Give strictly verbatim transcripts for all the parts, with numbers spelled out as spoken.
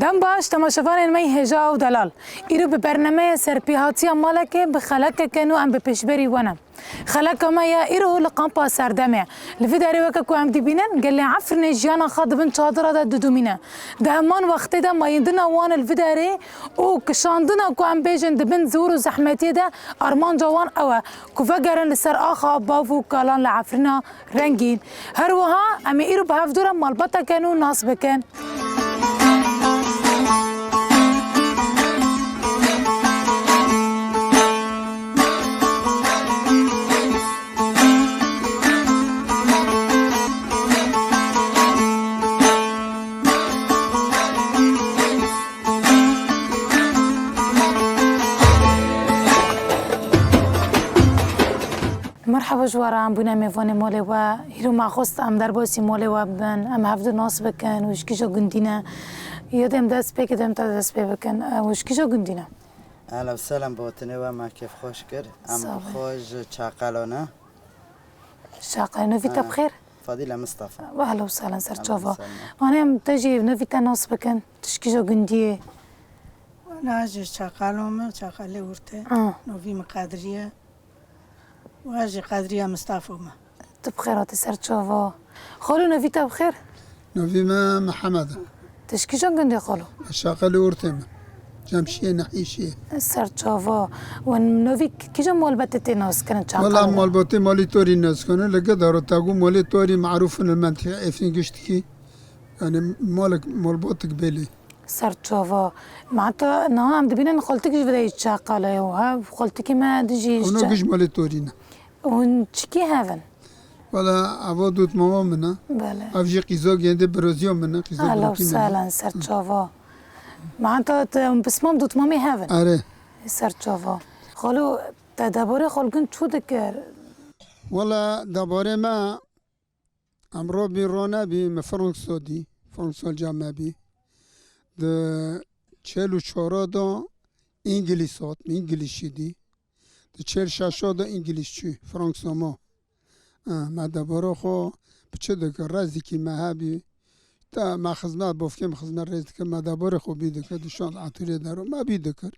Dem baş, temaşevanên me yê hêja û delal. Îro bi bernameya serpêhatiya malekê bi xelekeke nû em bi pêşberî we ne. Xeleka me ya îro li kampa Serdemê ye. Li vî derê weke ku em dibînin, gelê Efrînê jiyana xwe di bin çadira de didomîne. Di heman wextê de mayîndina wan li vî derê û kişandina ku em bêjin di bin zor û zehmetiyê de armanca wan ew e ku vegerin li ser axa bav û kalan li Efrîna rengîn. Her wiha em ê îro bi hevdû re malbateke nû nas bikin. Merhaba ji we re, em bûne mêvanê malê we. Îro me xwest em derbasî malê we bibin, em hevdu nas bikin û ji kîja gundî ne. Ya dem dest pê ke dem te dest pê bikin. Û ji kîja gundî ne? Ehla û sehlen, bi gotinê we me kêfxweş kir. Em Sağ ol. Xwe ji Çaqalo ne. Şaqe, novî te Ha, bi xêr? Fadîle Mistefa. Ehla û sehlen, ser Ehla û çava. Sehlen. Anê em te jî novî te nas bikin. Tu ji kîja gundî yê? Wala ji Çaqalo me, Çaqalê Urte. Ha. Novî min Qedriye. Wa jî Qedriya Mistefa me. Tu bi xêr hatî, ser çava. Xalo, novî te bi xêr? Novî me Mihemed e. Tu ji kîjan gundê xalo? Şaqelê Ortê me. Cemşiyê, Nehîşiyê. Ser çava. Wan novî kîjan malbatê tê nas kirin Çaqalê? Wela malbatê malê Torî nas kirin. Li Gidaro te got malê Torî marûf in li mentîqê Efrîn giştikî. Yani malek, malbatik belê. Ser çava. Ma heta niha em dibînin xaltik ji vê de yî Çaqalê û ha xaltikî me dijî Ona giş malê Torî ne. Hûn çikî hev in? Wala ava dotmama min e. Belê. Ev jî qîza gêndê biroziya min e. Qîza Ehla û birokî min e. Sehlen, ser çava. Ma heta te hûn pismam dotmamê hev in? Erê. Ser çava. Xalo, te debarê xalgin çû dikir? Wala debarê me Em robî ronebî, me Fransa dî, Fransa ca me bî. Di çel û çara de Îngilîs hat, me Îngilîsçî dî. Di çel şeşa de Îngilîs çû, Fransa ma. Eh, me debara xwe bi çi dikir, rezikî me hebî. Te me xizmet, bofkê me xizmet rêz dikir, me debarê xwe bî dikir, dişand etûrê dero, me bî dikir.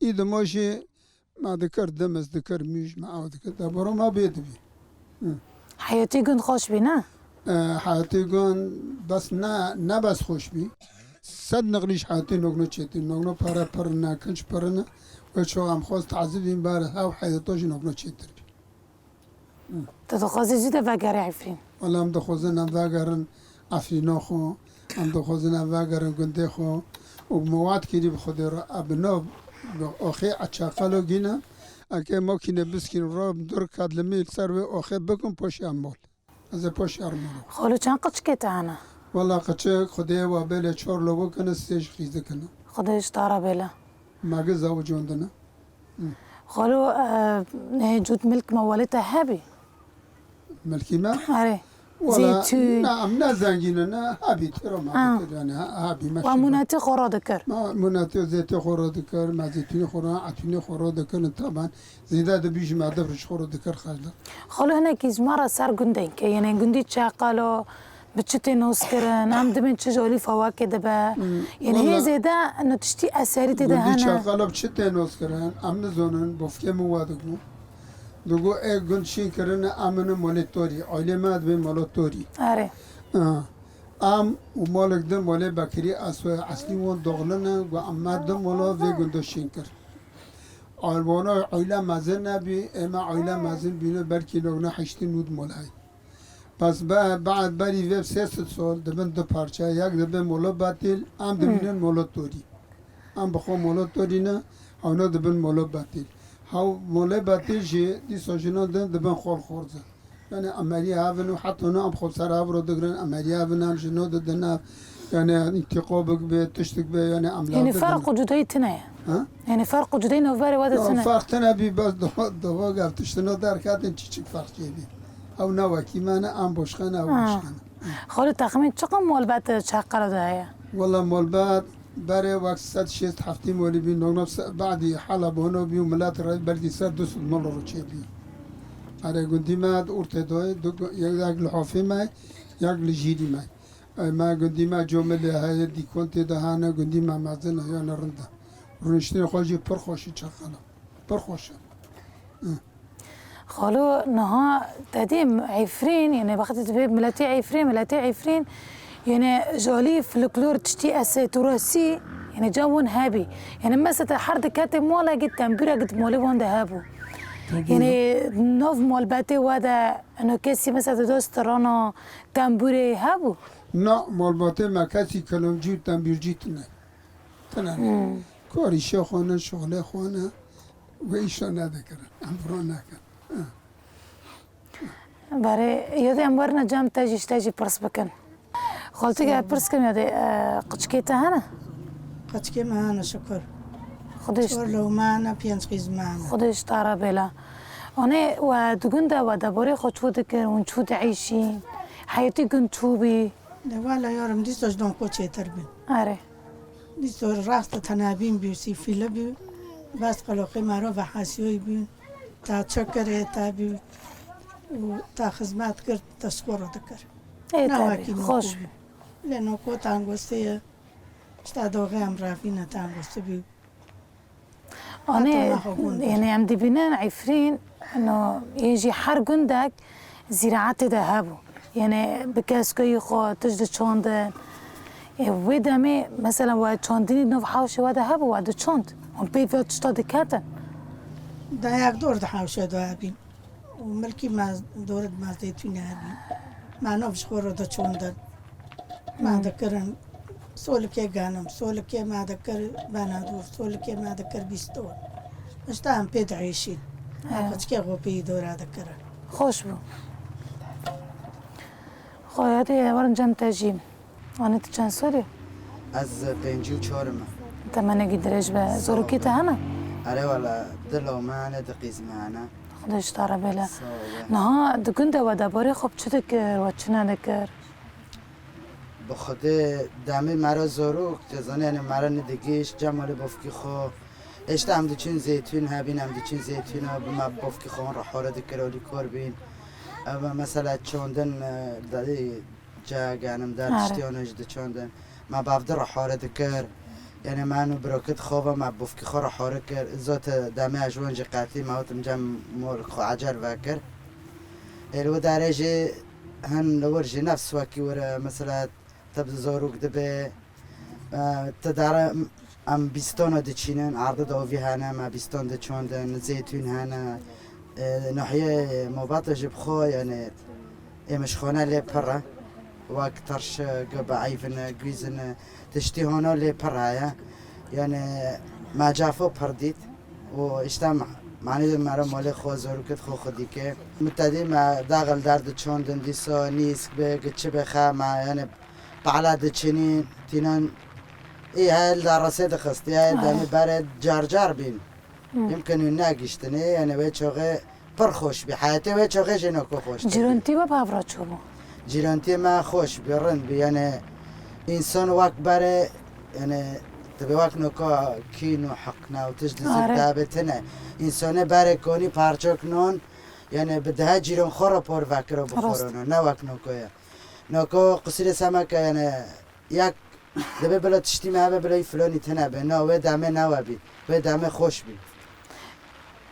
Î dima jî Me dikir dimis, dikir mûj, me ew dikir. Debara me bê dibî. Hı. Heyetî gund xweş bî, ne? E, heyetî gund bes ne, ne bes xweş bî. Sed niqlîş heyetî nokno çêtir. Nokno pere pir ne, kinç pir ne. Wê çax em xwest tazî bîn ber ew heyeta jî nokno çêtir bî. Tu dixwazî zû de vegerî Efrîn? Wela em dixwazin em vegerin Efrîna xwe, em dixwazin em vegerin gundê xwe û me wad kirî bi Xwedê re, e, bi nav, bi axê e Çaqalo gîne, eke makîne biskîn re dur ket li mîl ser wê axê bikin poşê em mal. Ez ê poşê ermalo. Xalo, çend qiçikê te hene? Wela qiçik Xwedê wa bêle çar lawik hene, sê jî qîzik hene. Xwedê ji te re bêle. Me gi zewicandine. Xalo, e, cût milk me welê te hebî? Milkî me? Erê. Wala, zêtûn. Na, em ne zengîn in, ne, hebî, tira me Ha. dikir, yani, ha, hebî, me Wa şî me. Mûnetî xwe re dikir? Me mûnetî zêtê xwe re dikir, me zêtûnê xwe re, etûnê xwe re dikir, taban, zêde dibî ji me dibir ji xwe re dikir xercler. Xalo, hinekî ji me re ser gundên ke, yani gundî Çaqalo, bi çi tê noz kirin? Em dibên çi ji alî fawakê dibe? Hmm, Yên hê wala zêde ne tiştî eserî tê de gundî hene. Çaqalo bi çi tê noz kirin? Em nizanin, bofkê min wa digo. Digo, ê gund şîn kirine, em minin molê Torî. Ailê me dibê mola Torî. Erê. Ha. Em û malek din molê Bekirî, ez soya eslî wan doxlin e, gu em me din mola vê gundo şîn kir. Alwana aile mezin nebî, ê me aile mezin bîne, belkî nokna heştî nûd molayî. Bes be-, be-, berî vê sê sed sal dibin du parçe, yek dibin Molo Betîl, em dibînin Molo Torî. Em bi xwe Molo Torî ne, hewna dibin Molo Betîl. Hew Molo Betîl jî dîsa jinan din dibin xol xorze. Yani emeriye hev in û heta hûn em xwe ser hev re digirin, emeriye hev in, em jino didin hev. Yani întiqabik be, tiştik be, yani em Yani lazim ferq û cudayî tune ye. Ha? Yani ferq û cudayî navberê we de Ya, tune. Ferq tune bî, bes dava, dava gel tiştine derketin çiçik ferq çêbî. Ew ne wekî me ne, em boşxane, ew Ha. boşxane. Xalî texmîn çiqas malbet Çaqalo de heye? Wala malbet berê wek sed şêst heftî molî bî, nokna se-, badî hala bono bî û milet re belkî ser du sed mal re çêbî. Erê gundî me di ortê doyê, du gu-, yek, yek li hafê me, yek li jîrî me. Ey me gundî me comilê heye, dîkon tê de hene, gundî me mezin e, yani rind e. Rûniştinê xwe jî pir xweş e, çaxana. Pir xweş e. Xalo, niha te dî Efrîn, yani wextê dibê miletê Efrîn, miletê Efrîn, yani ji alî folklor tiştî esê tu resî, yani ca wan hebî. Yani mesela te her diketê malekî tembûrekî di malê wan de hebû. Yani nav malbetê we de, eno kesî mesela te dost rana tembûrê hebû? Na, malbatê me kesî kelemcî û tembûrcî tune. Tune ne. Karîşa xwe ne, şixulê xwe ne. Wê îşa nedikirin. Em vira nekin. Berê, yadê em werine cem te jî, ji te jî pirs bikin. Xaltî, gel pirs kim yadê, e, qiçkê te hene? Qiçkê me hene, şukur. Xwedê ji Çar lewma hene, pênc qîz me hene. Xwedê ji te re bêla. Anê we di gund de we debarê xwe çû dikir, hûn çû dieyşîn? Heyetî gund çû bî? De wala yarim dîsa ji Donko çêtir bîn. Erê. Dîsa rast tenebîn bî, sîfîle bî. Bes qeloqê me re ve hesiyoy bî. Ta çekirê te bî û ta xizmet kir, te ji xwe re dikir. Ê, ne tabii, wekî Noko xweş bî. Lê Noko tangostê ye. Îşte doxê em revîne tangostê bî. Anê, yani em dibînin Efrîn, no, yên jî her gundek zîraetê de hebû. Yani bi keskoyî xwe tişt diçandin. Ê, wê demê, mesela we çandinî di nav hewşê we de hebû, we diçand. Hûn pê vê tişta diketin. Dayak dor di hewşê de hebîn. Û milkî me dor di me zeytûnê hebî. Me nav ji xwe re diçandin. Me dikirin solikê genim, solikê me dikir benador, solikê me dikir bîston. Îşte em pê dieyşîn. Em qiçkê xwe pêyî dora dikirin. Xweş bû. Xwe hadi werin cem te jî. Anî tu çend salî? Ez pêncî û çar im. Temenekî dirêj be. Sağ ol. Zorokî te hene? Erê wala, du law me hene, du qîz me hene. Xwedê ji te re bêle. Sağ ol. Niha di gund de we debarê xwe bi çi dikir, we çi nedikir? Bi Xwedê demê me re zorok, tu zanî, yani me re nedigihîşt, cem wele bofkî xwe. Îşte em diçin zeytûn hebîn, em diçin zeytûna, bi me bofkî xwe re hore dikir, olî kor bîn. Ev mesela çandin, e, dadî Ca genim der, aha, tiştiyan ji diçandin. Me bavdi re hare dikir. Yani me û birokit xwe ve me bufkî xwe re hare kir. Zot demê ez ji wan jî qetî me hatim cem mol xwe ecer vekir. Ê li wê derê jî hin li wir jî nefs wekî wir e, mesela te bi zorok dibe. E, te dare Em bîstona diçînin, erdê de ovî hene, me bîston diçandin, zeytûn hene. E, nahiyê Mobata jî bi xwe, yani, êmişxane lê pir e. Wek tirşik, bieyvin e, guîzin e, tiştî hona lê pir heye. Yani, me cafo pir dît. Û îşte me-, manî de me re malê xwe, zorokit xwe xwe dîke. Mitedî me daxil der diçandin, dîsa nîsk be, gi çi be xe, me, yani, Pala diçinî, tînan ê hel da resê dixist, ya demê berê car car bîn. Yimkin û negiştinê, yani wê çoxê pir xweş bî. Heyetê wê çoxê jê noko xweş dibî. Cîrontî we bi hev re çûbû? Cîrontî me xweş bî, rind bî, yani însan wek berê, yani dibe wek noka kîn û heqne û tişt dizik dabe tine. Însanê berê konî parçok non, yani bi dehe cîron xwe re por vekiro bixorino, ne wek nokoya. Noko qisirê semeke, yani yek dibe bila tiştî me hebe bila filonî tine be. Na, wê demê newe bî. Wê demê xweş bî.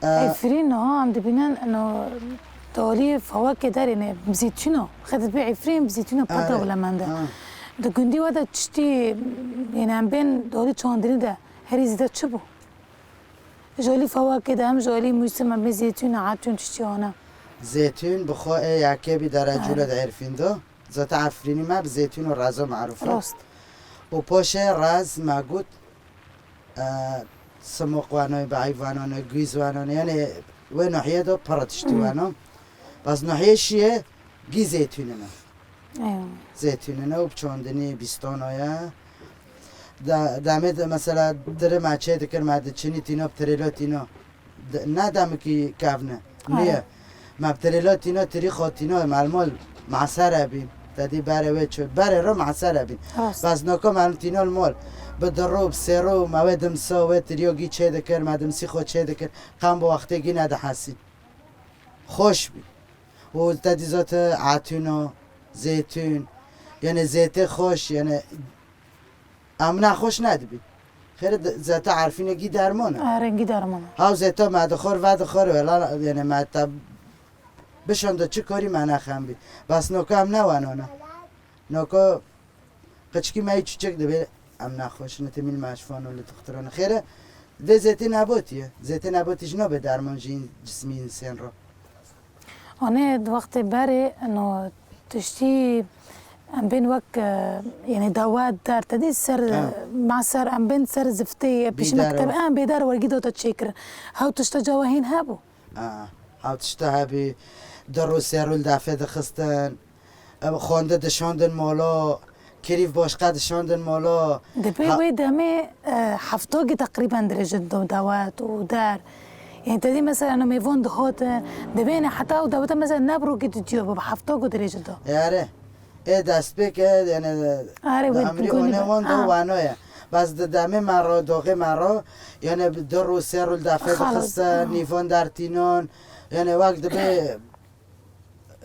Efrîn, niha em dibînin, no, dalî fawakê derê ne, bizîtûno. Xedit bê Efrîn, bizîtûno pir dewlemend e. Di gundî we de tiştî, yani em bên dalî çandinî de herî zêde çi bû? Ji alî fawakê de hem ji alî mûsim em ê zeytûn, etûn tiştî hane. Zeytûn bi xwe ê yekê bî derecûle de Efrîn do. Zaten Efrînî me bi zeytûn û reza merûf e. Rast. Û poşê rez me got, e, simoq wano, bi eyv wano, guîz wano, yani wê nohiyê de pir tiştî wano. Bas nohiyê şiyê gî zeytûnê me. Eywa. Zeytûnê û bi çandinî bîstano ye. Da, demê de mesela diri me çê dikir, me diçinî tîno, bi tirêlo tîno. Ne demekî kevn e. Nîye. Me bi tirêlo tîno, tirî xwe tîno, me li mol meser e bîn. Te dî berê wê çû. Berê ro meser e bîn. Bas noko me tîno li mol. Bi di ro, bi sê ro, me wê dimso, wê tirîyo gî çê dikir, me dimsî xwe çê dikir. Qan bi wextê gî nedihesî. Xweş bî. Û te dî zot e, etûno, zeytûn, Yani zêtê xweş, yani em naxweş nedibî. Xêre de-, zeta erfînekî derman e. Ha, rengî derman e. Haw zeta me dixwar, ve dixwar, wela, yani me te bişanda çi karî me nexembî. Bas noka em ne wanona. Noka qiçkî me yî çiçek dibê, em naxweş ne temîl me şifan û li dixtiran. Xêre vê zêtê nebotî ye. Zêtê nebotî ji nabe derman jî cismî însan re. Anê di wextê berê, no tiştî em bên wek, e, yani dawa der te dî ser, Ha. ma ser em bên ser ziftê, e, pîş Bîdar mekteb, o. em bêdar wergî dota çêkirin. Hew tişta cawa hîn hebû. Ha, hew tişta hebî, di rû sê rû li dafê dixistin, e, xwende dişandin molo, kirîv başqa dişandin molo. Dibê Ha- wê demê, e, hefta gi teqrîben dirêjit do dawet û der. Yani te dî mesela no mêvan dihatin, dibê ne heta ew dawete mesela ne bi rokê didiyo, bi hefta gi dirêjit do. Yare, ê destpêk e, yani Are, wê emrî goni one be. wan do Ha. wano ye. Bas di demê me ro, doxê me ro, yani bi du rû, sê rû li dafê Xalas. dixistin, Ha. nîvan dertînon, yani wek dibê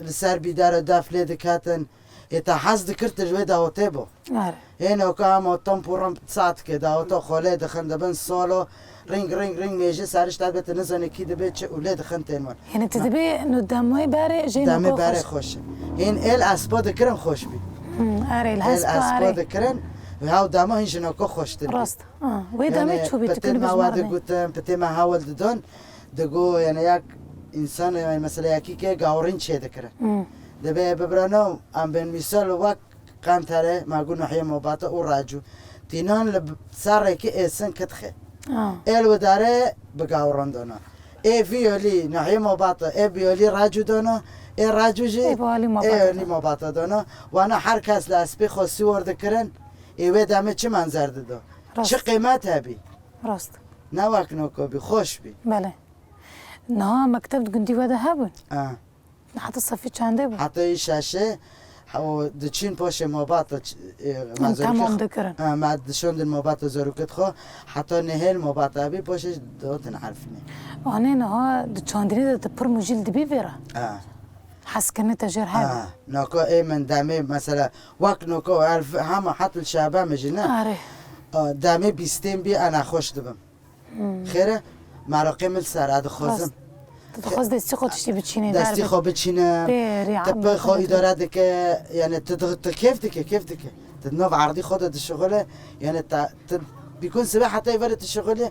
li ser bîdara def lê diketin. Ê te hez dikir tu ji wê dawetê bo. Are. Hêno ka hema tam pûran sat ke daweta xwe lê dixin dibin solo, ring, ring, ring, mêjê serişt dibe, tu nizanî kî dibe çi û lê dixin tên wan. Yani tu Na. dibê no demê berê jê Demê noka berê xweş. xweş. Hên êl espa dikirin xweş bî. Hmm, are, Êl hespa espa are. dikirin ve haw dema hîn ji noka xweştir bî. Rast. Ha, wê demê Yani çû bî, tu pitê kî me bi wa jmar de. digutin, pitê me hawil didon. Digo, yani, yak însan, yani, mesela, yakî ke gawrîn çê dikirin. Hmm. Dibê bibirano, em bên mîsal wek qentere, ma gu nuhiye mobata û racû. Tînan li b-, serrêkî êsin kitxe. Ah. Êl widare bi gawron dono. Ê viyolî nuhiye mobata, ê biyolî racû dono, ê racû jî Ê biyolî mobata ê yolî dono. mobata dono. Wana her kes li espê xwe siwor dikirin, ê wê demê çi manzer dido? Rast. Çi qîmet hebî? Rast. Ne wek noko bî, xweş bî. Belê. Niha mekteb di gundî we de hebûn? A. Heta sefî çendê bû? Heta yî şeşê, ha, o diçîn paşê mobata ç-, e, Em me zorûkê tamam xwe, dikirin. e, me dişandin mobata zorûkê xwe, heta nehêl mobata bî, paşê dihatin erfînê. Anê niha di çandinê de tu pir mujîl dibî vê re? E. Hezkirinê te jêr hebî? E, naka ê min demê, mesela, wek noko, elf, hema het li şehbe min jî ne? Arê. E, demê bîstên bî, e, nexweş dibim. Hmm. Xêre, meraqê min li ser, ez dixwazim. Rast. Tu dixwaz destî xwe tiştî biçînî, Destî derbe. xwe biçînim. Pê rî Te amê pê xwe xwe idare dike, yani tu di-, tu kêf dike, kêf dike. Tu di nav erdî xwe de dişixule, yani te, tu bîkun sibe heta êvarê tu şixulî,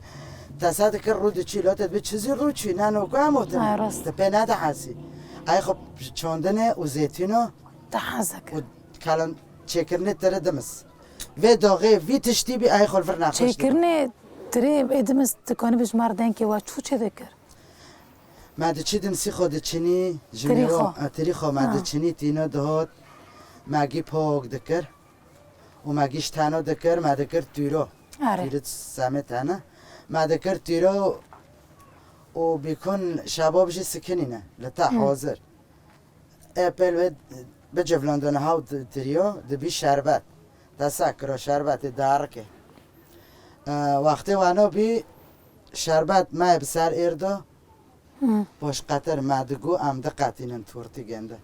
te se dikir rû diçî, lo te dibê çi zî rû çû, ne no ku em otin. Ay, rast. Tu pê nedihesî. Ay xwe çandine û zêtîno Te hez dikir. û kalan çêkirinê tere dimis. Vê doxê, vî tiştî bî, ay xwe li vir nexweş dibî. Çêkirinê tirê ê dimis, tu kanî bi ji me re dengê we çû çê dikir? Me diçî dimsî xwe diçinî, ji Tirî mêwan, xwe. e, tirî xwe me Ha. diçinî, tîno dihot, me gî pok dikir û me gî ji teno dikir, me dikir tûro. Are. Tûrî semê tene. Me dikir tûro û bîkun şebab jî sikinîne, li te Hı. hazir. Ê pêl wê bicivlandin haw di-, tiriyo, dibî şerbet. Te se kiro şerbetê darikê. E, wextê wano bî şerbet me bi ser êr do, Hı. Boş qetir me digo em diqetînin tortî gende.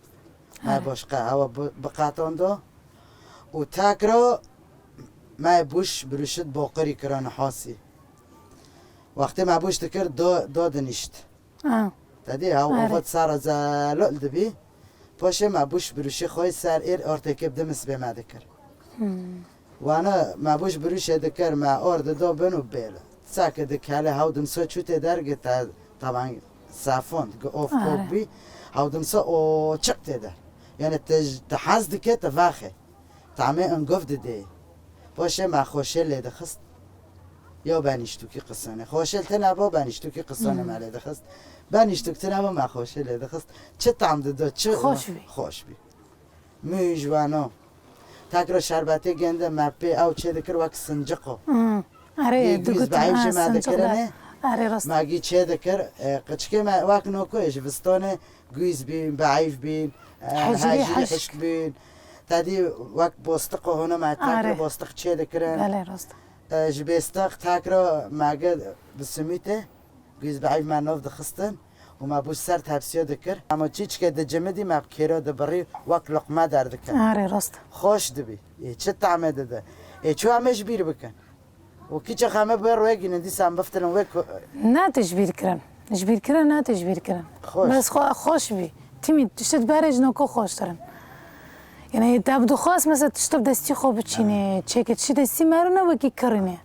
Me Are. boş qe-, hewa bi-, biqetando û tekro me bûş biruşit boqirî kiro nihasî. Wextê me bûş dikir do, do dinişt. Ah. Te dî hew Are. ova sara zelal dibî. Paşê me bûş biruşî xwe ser êr ortêkê bi dimis bê me dikir. Hmm. Wana me bûş birûşê dikir, me or dido bin û bêl. Sake dikele hew dimso çû tê der, gi te taban safon, gi of kok Are. bî, hew dimso o çiq tê der. Yani te, te hez dike, te vaxe. Tamê in gov didê. Paşê me xoşê lê dixist. Ya benîştûkî qisane. Xoşê tine bo, benîştûkî qisane Hmm. me lê dixist. Benîştûk tine bo, me xoşê lê dixist. Çi tam dido, çi Xoş bî. xoş bî. Mû ji wano. Tekro şerbetê gende me pê ew çê dikir wek sinciqo. Hmm. Erê, Yê digot, gûz behîv ha, jî me sinciq dikirine. de. Erê, rast. Me gî çê dikir, e, qiçkê me wek noko ê ji vistone gûz bîn, behîv bîn, e, Hecrî hecrî hişk. hişk bîn. Te dî wek bostiqo hona me tekro Erê. bostiq çê dikirin. Belê, rast. E, ji bêstiq tekro me gi bi simîtê. Gûz behîv me nov dixistin û me bû ser tepsiya dikir. Ema çîçikê dicimidî me bi kêra dibirî wek luqme derdikir. Erê rast. Xweş dibî. Ê çi tahmê dide? Ê çi em ê ji bîr bikin? Û kîçek em ê bi wê rûyê gînin, dîsa em biftilin wê ku- Nate ji bîr kirin. Ji bîr kirin, nate ji bîr kirin. Xweş. Bes xwe xweş bî. Timî tiştê di berê ji noko xweştir in. Yani te bi dixwest mesela tiştê bi destî xwe biçînê, çêkê tiştê destî mero ne wekî kirînê.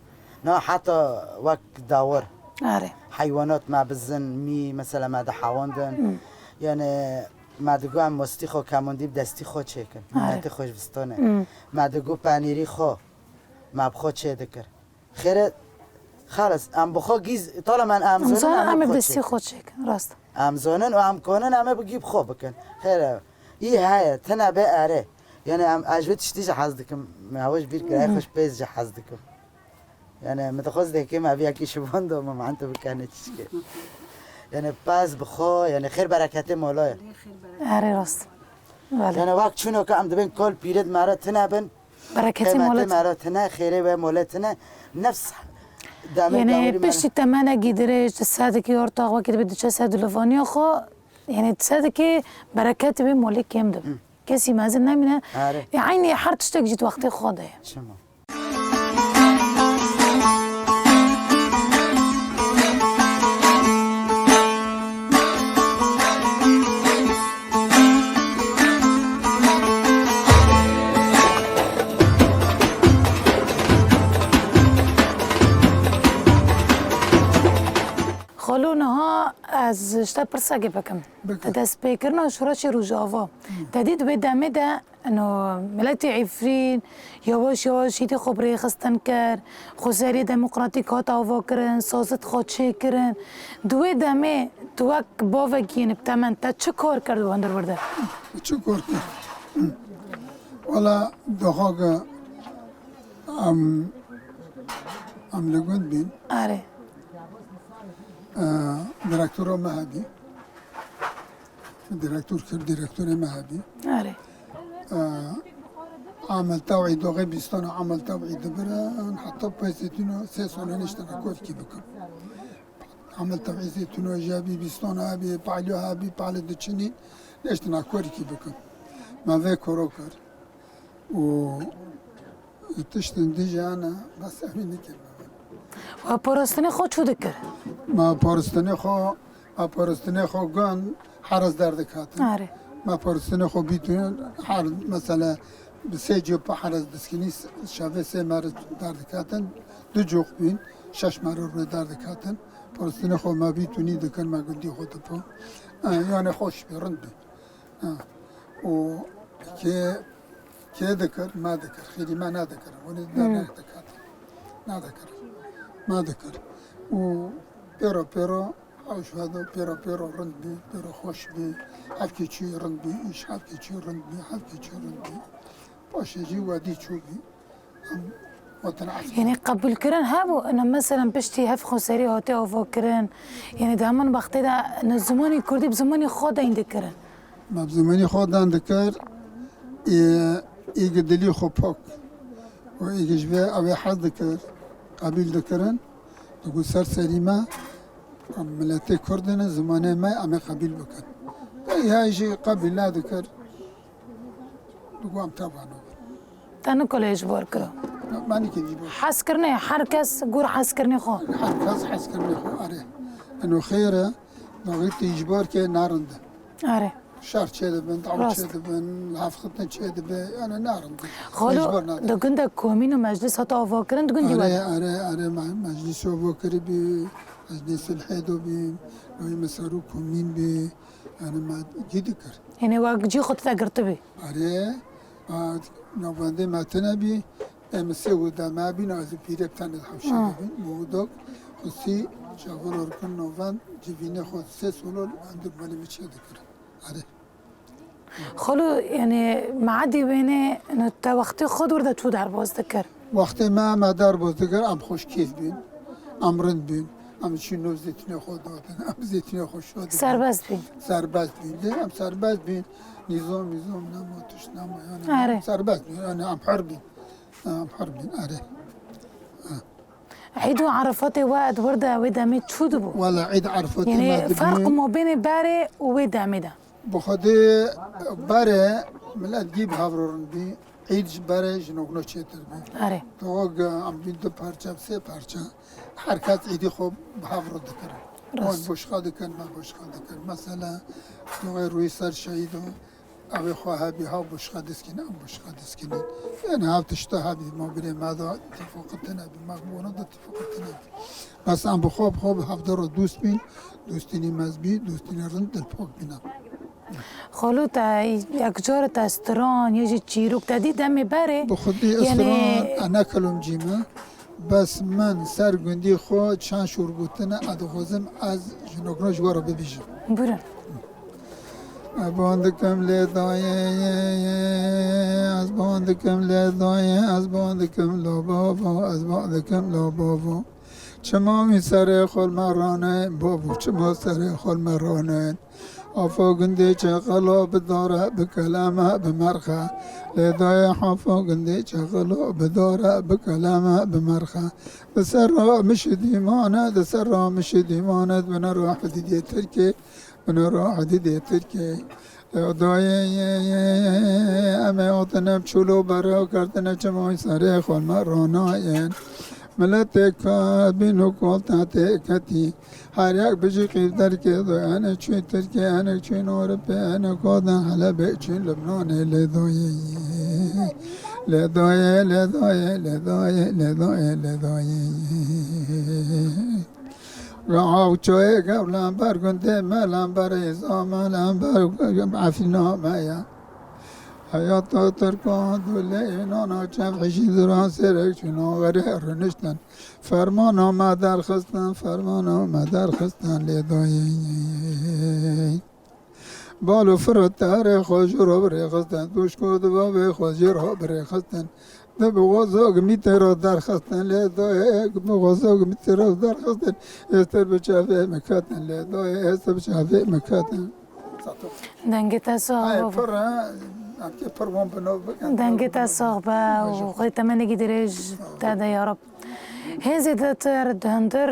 Na heta wek dawir. Erê. Heywanat me bizin, mî mesela me dihewandin. Hmm. Yani me digot em mostî xwe kemondî bi destî xwe çêkin. Erê. Miletê xwe ji vistanê. Hmm. Me digot penîrî xwe me bi xwe çê dikir. Xêre, xalas, em bi xwe gîz, tala me em Em zonin, zanin em ê em ê bi bi xwe destî çêkin. Xwe çêkin, rast. Em zonin û em konin em ê bi gî bi xwe bikin. Xêre, î heye, tine bê erê. Yani em, ez ji vê tiştî jî hez dikim. Me ew ji bîr kir, ey xweş pêz jî hez dikim. Yani min dixwest dêkê me viyakî şivan do, me mante bikane çişkê. Yani pez bi xwe, yani xêr bereketê mola ye. Erê rast. Belê. Yani wek çûno ke em dibên kol pîrê di me re tine bin, Bereketê qîmetê molet. Me re tine, xêrê wê molê tine, nefs demê Yani dawirî me re. Piştî temenekî dirêj, di sedekî ortax wekî dibe diçe ser dilivaniya xwe, yani sedekî bereketê wê molê kêm dibe. Hı. Kesî mezin nemîne. Are. E, eynî her tiştek jî di wextê xwe de ye. Çima? Xalo, niha ez ji te pirsekê bikim. Bike. Te destpêkirina şoreşê Rojava. Hı. Te dît wê demê de, ino, miletê Efrîn, Yawaş yawaş hîdî xwe bi rêxistin kir, xwezeriyê demokratîk hat avakirin, sazit xwe çêkirin. Di wê demê tu wek bavekî yên bi temen te çi kar kir di hundir wir de? Çi kar kir? Wala doxaka em, em li gund bîn. Erê. Ee, direktora me hebî. Direktor kir, direktorê me hebî. Erê. Ee, Amel tewî doxê bîstana amel tewî dibire, heta pey zêtûna sê sala nêştana korkî bikim. Amel tewî zêtûna jî hebî, bîstana hebî, palyo hebî, palê diçinî, nêştana korkî bikim. Me vê koro kir. Û tiştin dijana, bes evî nikir. Wa parastinê xwe çû dikir? Ma parastinê xwe, ma parastinê xwe gan, herez derdikatin. Are. Ma parastinê xwe bîtin, her, mesela, bi sê cî pa herez diskînî, şevê sê meriz derdikatin, du cûx bîn, şeş meriz rê derdikatin. Parastinê xwe ma bîtunî dikin, ma gundî xwe dipo. E, yani xweş bî, rind bî. Ha. Û kê, kê dikir, me dikir. Xêrî me nedikir. Hûn ê Hmm. dernek dikatin. Nedikir. Me dikir. Û pêro pêro, ew ji vê de pêro pêro rind bî, pêro xweş bî. Hevkê çû rind bî, îş hevkê çû rind bî, hevkê çû rind bî. Paşê jî wedî çû bî. Em gotin efû. Yani qebûlkirin hebû, ina meselan piştî hev xweserî hate avakirin. Yani di heman wextê de ne zimanê kurdî bi zimanê xwe deyn dikirin. Me bi zimanê xwe deyn dikir, ê, ê gi dilî xwe pak. Û ê gi ji vê ew ê hez dikir, qebîl dikirin. Digot ser serî me, em miletê kurd in, zimanê me em ê qebîl bikin. Ê, ya jî qebîl nedikir. Digot em tevano bin. Te nikole ji bor kiro. Me nikir ji bor. Hezkirinê, her kes gor hezkirinê xwe. Her kes hezkirinê xwe, erê. Eno xêr e, daxî tu ji bor ke narinde. Erê. Şer çê dibin, daw Rast. Çê dibin, hevxitin çê dibe, yani narinde. Xalo, Ji bor nadin. Di gundek komîn û meclis hata avakirin, di gundî Erê, we. Erê, erê, me-, meclis avakirin bî, meclis sulhê do bî, noyî mesaru komîn bî, yani me cî dikir. Yani we cî xwe tu te girtibî. Erê, a, navendê me tune bî, em sê û de me bîn, ez û pîrê bi tenê hewşe Ha. dibin, mûdok, xusî, çavan orkin novend, civînê xwe sê solol, em dur malê min çê dikirin. Erê. Xalo, yani, me edî wênê, no te wextê xwe dûr de çû derbas dikir. Wextê me, me derbas dikir, em xweşkêf bîn, em rind bîn, em çî nû zêtinê xwe dadin, em zêtinê xwe şo dibin. Serbest bîn. Serbest bîn, lê em serbest bîn. Nîzam, mîzam nema, tişt nema, yani Erê. Serbest bîn, yani em hur bîn. Em hur bîn, erê. Ha. Îd û Erefatê we di wir de wê demê çû dibû? Wala Îd Erefatê me Yanî dibû. Ferq mabênê berê û wê demê de. Bi Xwedê berê milet gî bi hev re rind bî. Îd ji berê ji nokno çêtir bî. Erê. Toxo em bî du parça, sê parça. Her kes îdî xwe bi hev re dikir. Rast. Wan boşxa dikin, me boşxa dikir. Mesela, toxê rûyî ser şehîd o, ew ê xwe hebî, ha boşxa diskînin, em boşxa diskînin. Yani hev tişta hebî, ma birê me de tîfaqetin hebî, me bona de tîfaqetin hebî. Bes em bi xwe, bi xwe bi hevde re dost bîn, dostînî mez bî, dostînî rind dilpak bîne. Xalo, te yek car te stran ya jî çîrok te dî demê berê? Bi xwedî Yanî stran e ne kilomcî me. Bes min ser gundî xwe çend şor gotine, ez dixwazim ez ji nokna ji we re bibêjim. Buyurun. Ez ban dikim lê dayê, ez ban dikim lê dayê, ez ban dikim lo bavo, ez ban dikim lo bavo. Çima wî serê xwe li me ranên, bavo, çima serê xwe li me ranên? Afa gundê çeqelo bi dare, bi keleme, bi merxe. Lê dayê hafa gundê çeqelo bi dare, bi keleme, bi merxe. Di ser ra mişi dîmane, di ser ra mişi dîmane, di bine ra hidîdê Tirkê, bine ra hidîdê Tirkê. Lê dayê, em ê hatine çûlo bere û kertine çima wî serê xwe li me ranayên. Miletê ka bîn û kolta tê ketî. Her yek bijî qîv derkê do, ene çûn Tirkiyê, ene çûn Ewropê, ene godan Helebê, çûn Libnanê, lê doyê, lê doyê, lê doyê, lê doyê, lê doyê, lê doyê. Gav çoyê gev lember gundê me, lember îza me, lember Efrîna me ya. Heyata Tirkan dûlê nana çev hijî duran sêrek çûna xerê rûniştin. Fermana me derxistin, fermana me derxistin lê dayê. Balo firot tarê xwe ji ro birêxistin, duşko di bavê xwe ji ro birêxistin. Di bi xwe zog mîtê ro derxistin lê dayê, bi xwe zog mîtê ro derxistin. Êstir bi çavê min ketin lê dayê, êstir bi çavê min ketin. Dengê te sax be. Pir e, em kê pir wan bi nav bikin. Dengê te sax be û Xwedê temenekî dirêj te de ya Rab. Hêzê de tu yer di hundir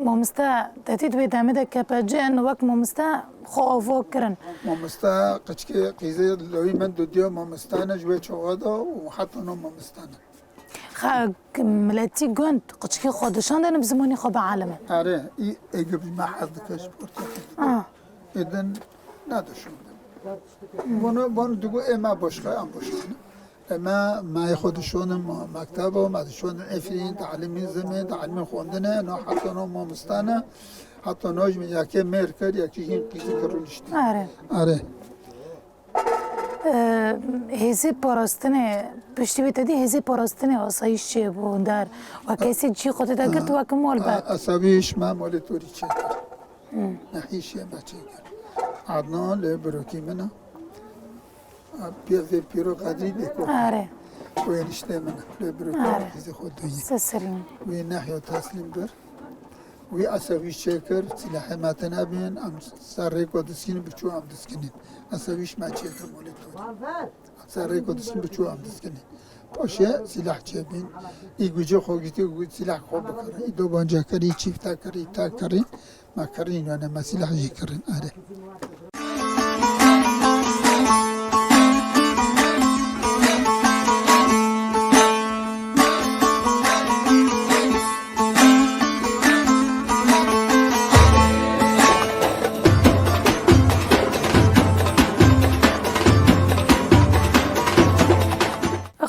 mamoste te dît wê demê de kepecin wek mamoste xwe ava kirin. Mamoste qiçkê qîzê lewî min dudiya mamoste ne ji wê çaxa de û heta no mamoste ne. Xa miletî gund qiçkî xwe dişandin bi zimanî xwe bielime. Erê, î êgir bi me hez dike ji portê. Ah. Êdin nedişandin. Bunu, bunu digo ê me boşka, em boşka ne. Ê me, me xwe dişandin mektebo, me dişandin Efrîn, talimî zimê, talimî xwendine, no heta no mamostane, heta no ji min yekê mêr kir, yekî jîn qîzî kir û niştin. Erê. Erê. Ee, hêzê parastinê, piştî wê te dî hêzê parastinê asayîş çêbû der. Wek kesê cî xwe tê de girt, wek mol be. Asayîş me molê torî çêkir. Nehîşê me çêkir. Adnan lê birokî min e. Piyazê pîro qedrî lê ko. Are. Wê niştê min e. Lê birokî min qîzê xwe duyî. Seserîn. Wê nehya teslîm bir. Wî esewîş çêkir, silahê me tune bîn, em ser rêko diskînin, biçû em diskînin. Esewîş me çêkir molê torî. Em ser rêko diskînin, biçû em diskînin. Paşê silah çêbîn. Î gucê xwe gîtî, silah xwe bikirin. Î dobanca kirî, çîfte kirî, te kirî. Me kirîn, yani me silah jî kirin. Erê.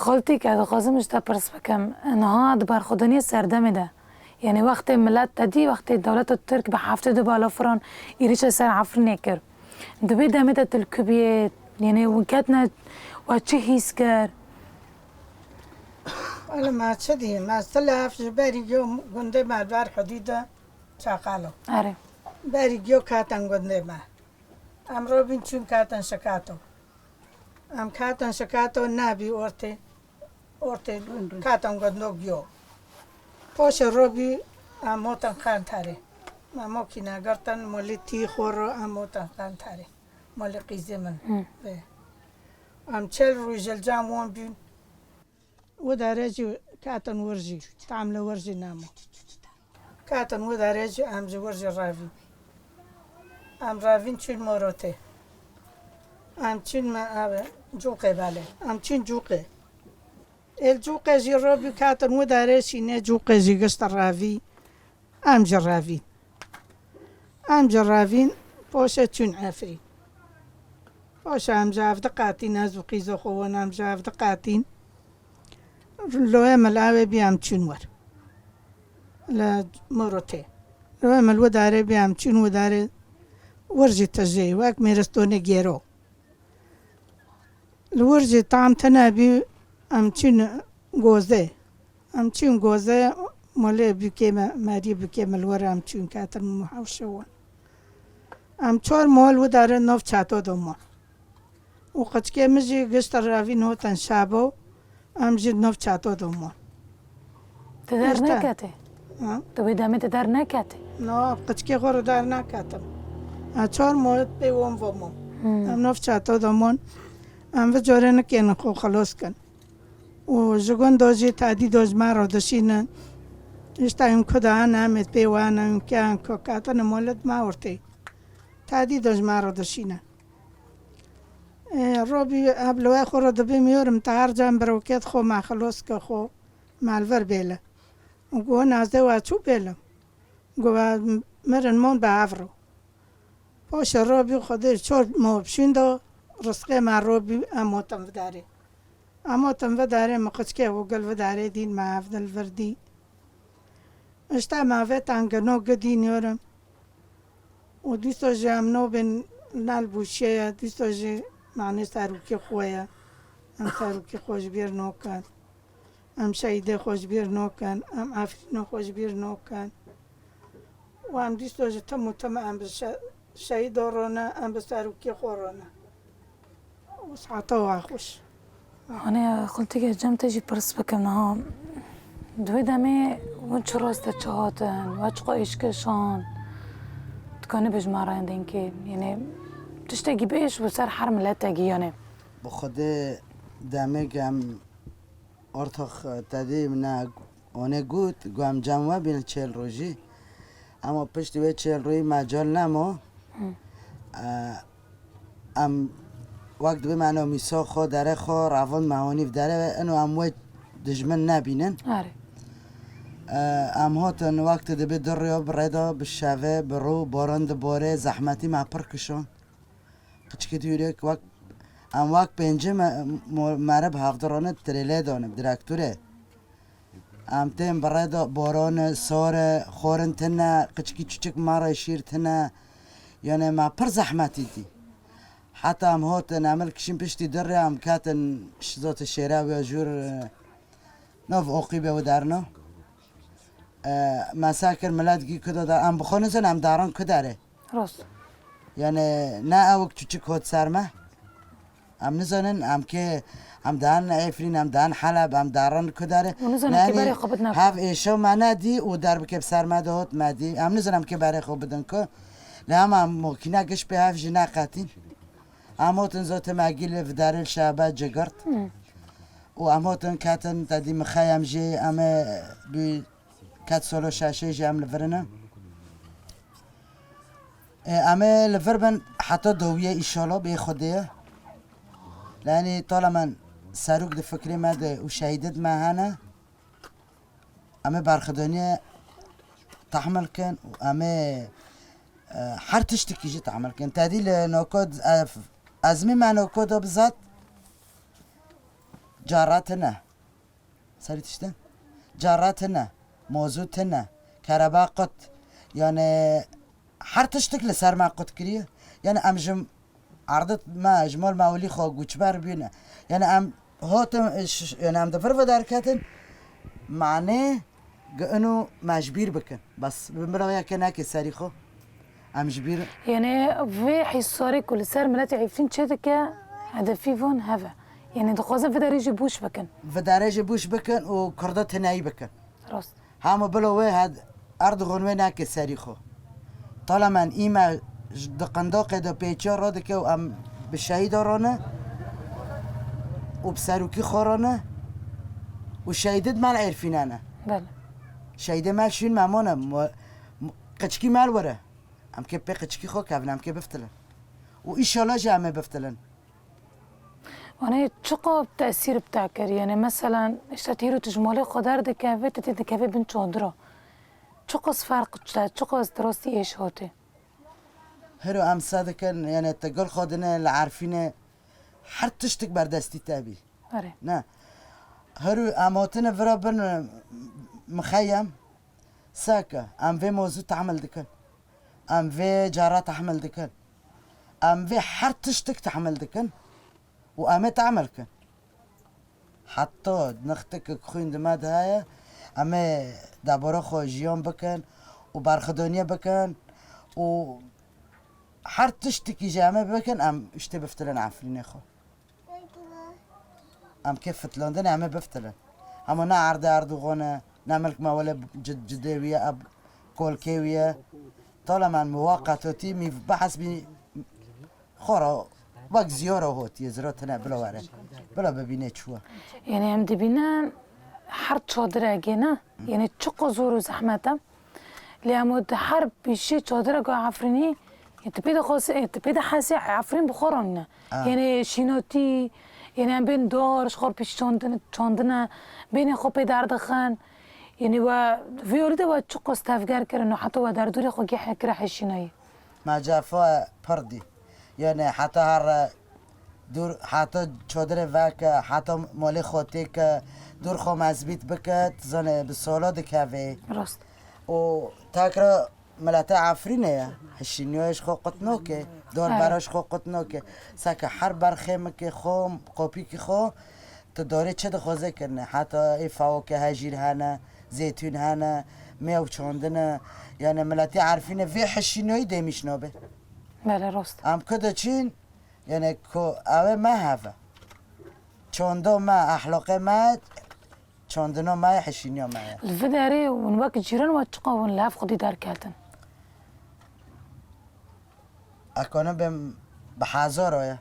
Xaltî ke dixwazim ji te pirs bikim, niha di berxwedaniya serdemê de, yanî wextê milet te dî, wextê dewleta Tirk bi heftê du balafiran êrîşa ser Efrînê kir. Di wê demê de tu li ku bûyê, yanî hûn ketine, we çi hîs kir? Wele me çi dî? Me silaf ji berî yo gundê me li ber hudûd e Çaqalo. Erê. Berî yo ketin gundê me. Em robîn çûn ketin Şikato. Em ketin Şikato nebî ortê. Ortê ketin gundok yo. Poşê robî em motin Qenterê. Me mokîne girtin, molê tî xwe ro em motin Qenterê. Molê qîzê min. Hı. Vê. Em çel rû jilcan wan bîn. Û dere jî Ketin wir jî, tam li wir jî nemo. Ketin wi derê jî em ji wir jî revîn. Em revîn çûn Morotê. Em çûn me ev Cûqê belê. Em çûn Cûqê. Êl Cûqê jî robî ketin wi derê şînê Cûqê jî gişt revî. Em jî revîn. Em jî revîn, poşe çûn Efrîn. Poşe em ji ev diqetîn, ez û qîzo xwe wan em ji ev diqetîn. Loyê min li ewê bî em çûn wir. Li Morotê. Loyê min li widarê bî em çûn widarê wir jî tijê, wek mêristonê gêro. Li wir jî tam tune bî, em çûn Gozê. Em çûn Gozê, molê bûkê me, merî bûkê me li wir em çûn ketin hewşe wan. Em çar mol widarê nov çato domon. Û qiçkê min jî gişt revîn hotin şabo, em jî nov çato domon. Te der Îşte. Neketê? Ha? Tu wê demê te der neketê? No, qiçkê xwe re der neketim. Ha, çar mol pê wan vomon. Hmm. Em nov çato domon. Em vê corê nikênin xwe xelos kin. Û ji gund do jî tadî do ji me re dişînin. Îşte em ku de hene, em ê pê we hene, em ke, em ku ketine molet me ortê. Tadî do ji me re dişînin. Ê, Robî, ev li we xwe re dibim yorim, te her can birokêt xwe me xelos ke xwe, me li vir bêle. Û got, nazdê we çû bêle. Got, we mirin mon be ev ro. Poşe Robî Xwedê çor mo bişîn do, rizqê me Robî em motin vidarê. Em motin vidarê, mi qiçkê û gil vidarê dîn me ev dil vir dî. Îşte me vê tangino gidîn yorim. Û dîso jî em nobên nal bûşiye ye, dîso jî manê serokê xwe ye. Em serokê xwe ji bîr nokin. Em şehîdê xwe ji bîr nokin. Em Efrînê xwe ji bîr nokin. Û em dîso ji tim û tim em bi şe-, şehîdo rone, em bi serokê xwe rone. Û saeta we xweş. Hanê, xultikê cem te jî pirs bikim niha. Di wê demê hûn çi rast te çi hatin, we çiqa êşke şand? Tu kanî bijmarayên dênkê, yanî tiştekî bêş bi ser her miletekî, yanî. Bi Xwedê demê em ortax tedî min e. Onê got, got, em cem we bîn çêl rojî. Ema piştî wê çêl rojî mecal nemo. Hı. E, em wek dibê me eno mîso xwe, derê xwe, ravin me honî bi derê ve, eno em wê dijmin nebînin. Erê. E, em hotin wek tu dibê du rêya bi rê de, bi şevê, bi rû, boran dibore, zehmetî me pir kişon. Qiçikê dûrek wek, em wek pêncî me, mo-, meriv hevdirane tirêlê dane, bi direktorê. Em tên bi rê de borane, sore, xorin tine, qiçikî çûçik me re şîr tine. Yanî me pir zehmetî dî. Heta em hotin, em li kişîn piştî du rê, em ketin ş-, zotê şêra wê jûr, e, nav oqîbê wê derno. E, me seh kir milet gî kudo da, em bi xwe nizin, em daran ku derê. Rast. Yanî ne ewk çûçik hot ser me. Em nizanin, em kê, em dan Efrîn, em dan Heleb, em daran ku derê. Û nizanin kê berê xwe bidin ku. Hev êşew me nedî û derbikê bi ser me de hot me dî. Em nizanin em kê berê xwe bidin ku. Lê hema em mokîne giş pê hev jî neqetîn. Em hotin zotê me gî li vidarê li şebe cigirt. Hı. Û em hotin ketin te dî mixeyem jî em ê bi Ket solo şaşê jî em li vir in. E, em ê li vir bin heta dawiyê, înşallah, bê Xwedê. Yanî tala min serok di fikrê me de û şehîdê di me hene. Em ê berxwedaniyê tehmil kin û em ê, e, her tiştekî jî tehmil kin. Tedî li noko, e, ezmî me noko de bizat cara tine. Serî tiştin. Cara tine, mozû tine, kereba qut. Yanî her tiştik li ser me qut kiriye. Yanî em ji erdê me, ji mol me welî xwe guçber bîne. Yanî em hotin, ş-, yanî em di vir ve derketin. Manê gi inu me ji bîr bikin. Bes bi mirov yekê neke serî xwe. Em ji bîr. Yanî vê hîsarê ku li ser miletê Efrîn çêdike, hedefî van hev e. Yanî dixwazin vê derê jî bûş bikin. Vê derê jî bûş bikin û Kurda tineyî bikin. Rast. Hema bilo wê hed-, Erdogan wê neke serî xwe. Tala min îme ji di qindaqê de pêçiya radike û em bi şehîda rane û bi serokî xwe rane. û şehîdê di mal Êrfînan e. Belê. Şehîdê mal şûn memon e. Mo-, mo-, qiçkî mal were. Em kê pê qiçkî xwe kevin, em kê biftilin. Û îşallah jî em ê biftilin. Wanê çiqo tesîr bi te kir? Yanê, meselen, îşte tu hîro tu ji malê xwe derdikevê, tu tê dikevê bin çadira. Çiqas ferq çi, çiqas rastî êş hatê? Hiro em se dikin, yanê, tu gul xwe dine li Erfînê, her tiştik berdestî te bî. Erê. Ne. Hiro em hatine vira bin mixeyem, seke, em vê mozû tehmil dikin. Em vê cara tehmil dikin. Em vê her tiştik tehmil dikin û em ê tehmil kin. Heta nixtikek xwîn di me de heye, em ê debara xwe jiyan bikin û berxwedaniye bikin û her tiştikî jî em ê bikin, em îştê biftilin Efrînê xwe. Em kê fitilandin, em ê biftilin. Hema ne erdê Erdogan e, ne milk me wele cid-, cidê wî ye, eb kolkê wî ye. Talemen muwaqetotî mîv behs bî xora wek ziyara hot yê zira tine bila were. Bila bibîne çû ye. Yanê em dibînin her çadireke ne? Yanê çiqo zor û zehmet e. Lê em û di her pîşê çadireke Efrînî, ê, tu pê de xwes-, ê, tu pê de hesê Efrîn bi xwe ranîne. Ah. Yanê şînatî, yanê em bên dar, ji xwe pîş çandin-, çandine, bênê xwe pê derdixin. Yanê we vê orî de we çiqas tevger kirin û heta we derdorê xwe geh kire hişînayî. Me cefa pir dî. Yanê heta her dûr, heta çadirê veke, heta malê xwe têke, dûr xwe mezbît bike, tu zanê bi sala dikevê. Rast. Û takra milete Efrînê ye. Hişîniya ji xwe qut noke, dor Evet. bera ji xwe qut noke. Seke her berxêmikê xwe, qopîkî xwe, tu dorê çi dixwaze kirine. Heta ê fawake hejîr hene, zeytûn hene, mêw çandine. Yanê miletê Erfînê vê hişîniyayî dêmîş nabe. Belê, rast. Em ku diçin, yanê ku ew ê me heve. Çanda me, ehlaqê me, çandina me ye, hişîniya me ye. Li vê derê hûn wek cîran we çiqa hûn li hev xwedî derketin? Ekonomi bi hezara ye.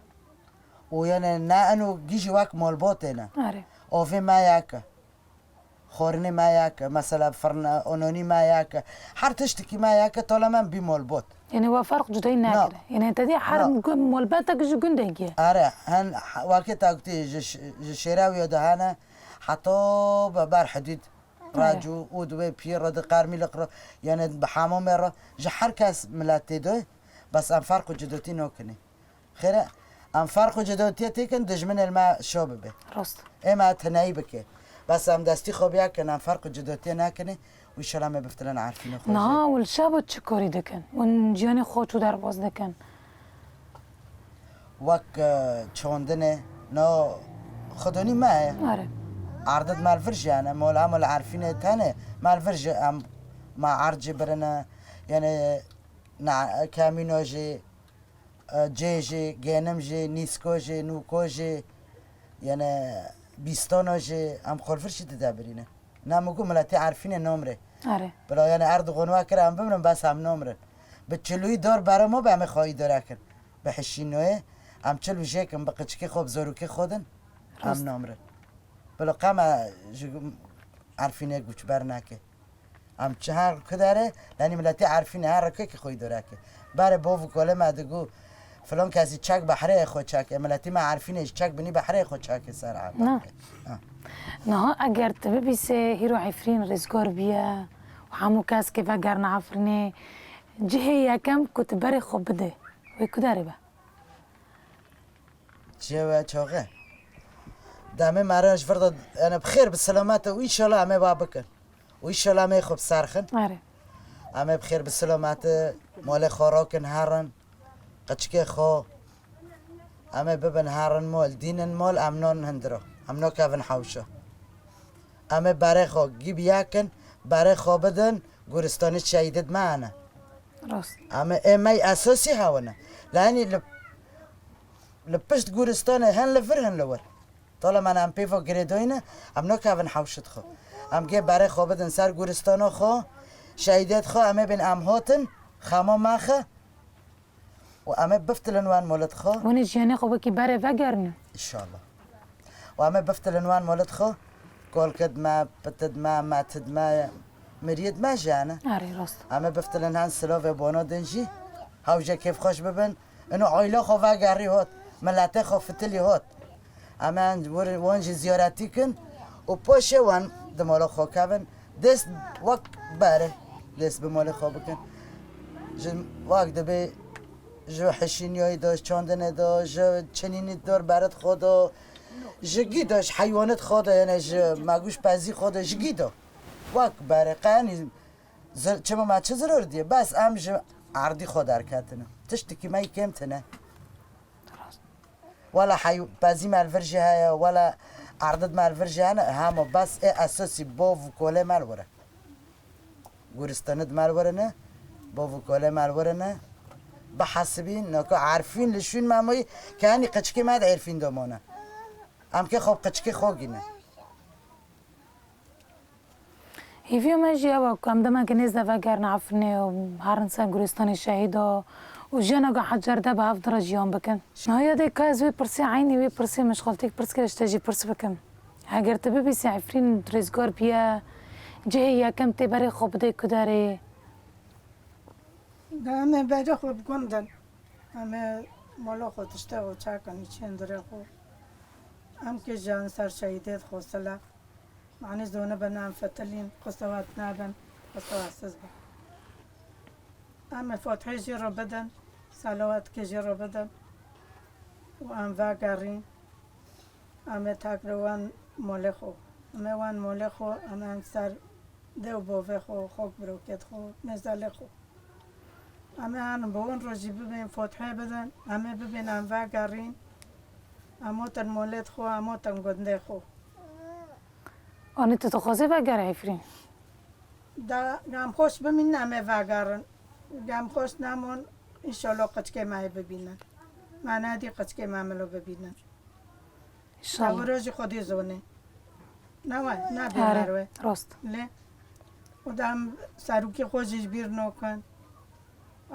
Û yanê ne eno gî jî wek malbatê ne. Erê. Avê me yek e. Xwarinê me yek e. Mesela firne, ononî me yek e. Her tiştikî me yek e, talemen bî malbat. Yanê we ferq cudayî Na. nekire. Yanê te dî her Na. gu-, malbatek ji gundekî ye. Erê, hen, wekî te gotî ji ş-, ji Şêrewiyê de hene, heta bi ber hidûd Erê. Recû û di wê pî re, di Qermîliq re, yanê bi hemamê re, ji her kes miletê de, bes em ferq û cudotî nakinê. Xêr e, em ferq û cudotiyê têkin, dijminê li me şo bibe. Rast. Ê me teneyî bike. Bes em destî xwe biya kin, em ferq û cudotiyê nekinê û înşallah me biftirin Erfînê xwe Niha jî. Hûn li şeva çi karî dikin? Hûn jiyanê xwe çû derbas dikin? Wek, e, çandinê, no xidonî me ye. Are. Erdid me li vir jî hene, mol hema li Erfînê tenê, me li vir jî em, me erd jî birine, yanê na-, kemîno jî, e, cê jî, gênim jî, nîsko jî, nûko jî, yanê bîstano jî, em xwe li vir jî dide birîne. Na min got miletê Erfînê nomrê. Are. Bila yanê Erdogan wa kir em bimrin, bes em nomrin. Bi çilûyî dor bera me be em ê xwe îdare kin. Bi hişînoyê em çil û jê kin, bi qiçikê xwe, bi zorokê xwe din, em Rast. nomrin. Bila qe me ji Erfînê guçber nake. Em çi her ku dere, yanî miletê Erfînê her rikekî xwe îdare ke. Berê bov û kolê me digot, filan kesî çek behrê xwe çek, e, miletî me Erfînê jî çek binî behrê xwe çek e ser Erfînê. Na. Ha. Niha eger tu bibîsê hîro Efrîn rizgar biye û hemû kes kê vegerine Efrînê, cihê yekem ku tu berê xwe bidê, wê ku derê be? Çiye we çaxê? Demê me re ji vir de, yanî bi xêr bi selamet û înşallah em ê wa bikin. Û înşallah em ê xwe bi ser xin. Erê. Em ê bi xêr bi selametî malê xwe rakin herin, qiçikê xwe. Em ê bibin herin mol, dînin mol, em nan hindira. Em nakevin hewşa. Em ê berê xwe gî bi yekin, berê xwe bidin, goristanê şehîdê me hene. Rast. Em ê, ê me esasî hew ne. Lê henî li, li pişt goristanê hin li vir hin li wir. Talemen em pêva girêdayî ne, em nakevin hewşa xwe. Em gê berê xwe bidin ser goristana xwe, şehîdê xwe, em ê bên em hatin, xema me xe. Û em ê biftilin wan molet xwe. Hûn ê jiyanê xwe wekî berê vegerînin. Înşallah. Û em ê biftilin wan molet xwe. Kolkid me, pitid me, metid me, miriyid me jî hene. Erê, rast. Em ê biftilin hen silovê bono din jî. Hewce kêfxweş bibin. Ino aîla xwe vegerî hot. Miletê xwe fitilî hot. Em ê wir-, wan jî ziyaretî kin û paşê wan di mala xwe kevin. Dest wek berê. Dest bi malê xwe bikin. Ji wek dibê ji hişîniyayî de, ji çandinê de, ji çinînî dor berid xwe de, ji gî de, ji heywanit xwe de, yani ji megûj pezî xwe de, ji gî de. Wek berê, qenî zir-, çima me çi ziror diye? Bes em ji erdî xwe derketine. Tiştikî me yî kêm tine. Wela hey-, pezî me li vir jî heye, wela erdid me li vir jî hene, hema bes ê esasî bov û kolê me li wir e. Guristanid me li wir ne, bov û kolê me li wir ne. Bihesibîn, naka Erfîn li şûn me moyî, kenî qiçkê me de Erfîn domane. Em kê xwe bi qiçkê xwe gîne. Hêviya me jî ew e ku em demeke nêz de vegerin Efrînê û herin ser Guristanê Şehîdo û jiyana ku hecerde bi hev re jiyan bikin. Niha ya dê ka ez wê pirsê, eynî wê pirsê min ji xaltîk pirs kir, ji te jî pirs bikim. Heger tu bibîsî Efrîn rizgar bûye, cihê yekem tê berê xwe bidê ku derê? De em ê berê xwe bi gund in. Em ê mala xwe tiştê xwe çakin, çên dirê xwe. Em kê jiyan ser şehîdê xwe sile. Manî zone bin em fetelîn, qisewet nebin, qisewet siz bin. Em ê Fatihê jî re bidin, selawet kê jî re bidin û em vegerîn. Em ê tekre wan molê xwe. Em ê wan molê xwe, em ê ser dê û bovê xwe, xok birokêt xwe, mêzelê xwe. Em ê herin bi wan rojî bibên Fatihê bidin, em ê bibên em vegerîn. Em otin molêt xwe, em otin gundê xwe. Anî tu dixwazî vegerî Efrîn? Da, gam xweş bimînin, em ê vegerin. Gam xweş nemon, înşallah qiçkê me yê bibînin. Me nedî qiçkê me milo bibînin. Înşallah. Tewiro jî xwedî zonê. Ne we, ne bê Erê, merwe. Rast. Lê, û da em serokê xwe jî ji bîr nokin.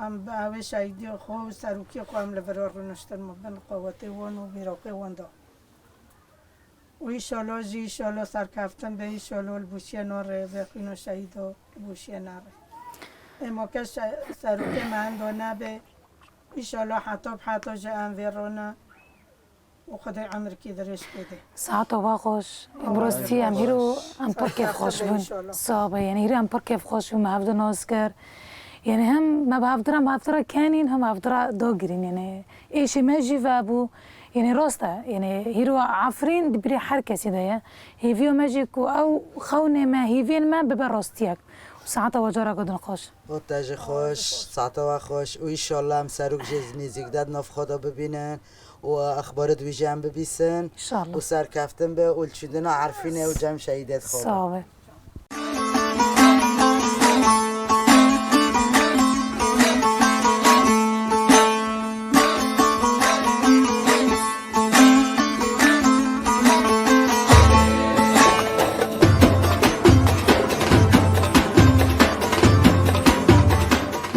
Em bi ew ê şehîdê xwe û serokê xwe em li vir rûniştin, min bin qewetê wan û bîroqê wan da. Û îşalo jî, îşalo serkeftin be, îşalo li bûşiyê norê, vê xwîno şehîdo li bûşiyê nare. Ê moke şe-, serokê me endo nebe, îşalo heta bi heta ji em vê rone û Xwedê emrikî dirêj pê de. Saeta we xweş. Bi rastî em hîro em pir kêfxweş bûn. Sabe, yani hîro em pir kêfxweş bûn, me hev di nas kir. Yani hem me bi hev di re, me hev di re kenîn, hem hev di re dagirîn. Yani êşê me jî vebû. Yani rast e. Yani hîro Efrîn di birê her kesî de ye. Hêviya me jî ku ew xewnê me, hêviyên me bibe rastiyek. Û saeta we careke din xweş. Û te jî xweş, saeta we xweş. Û îşallah em serok jî nêzîk de di nav xwe de bibînin. û exbarê di wî jî em bibîsin. Înşallah. Û serkeftin be û li çûdina Erfînê û cem şehîdê dixwe be. Sağ be.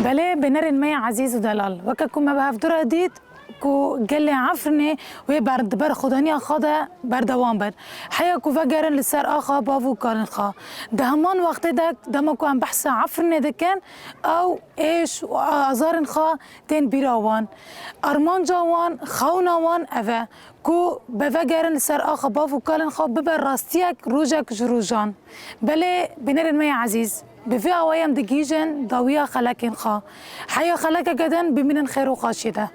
Belê, bînerên me yê ezîz û delal, weke ku me bi hevdû re dît, ku gelê Efrînê wê ber-, di berxwedaniya xwe de berdewam bin. Heya ku vegerin li ser axa bav û kalên xwe. Di heman wextê de dema ku em behsa Efrînê dikin, ew êş û azarên xwe tên bîra wan. Armanca wan, xewna wan ev e ku bi vegerin li ser axa bav û kalên xwe bibe rastiyek rojek ji rojan. Belê bînerên me yê ezîz, bi vê awayî em digihîjin dawiya xelekên xwe. Heya xelekeke din bimînin xêr û xweşiyê de.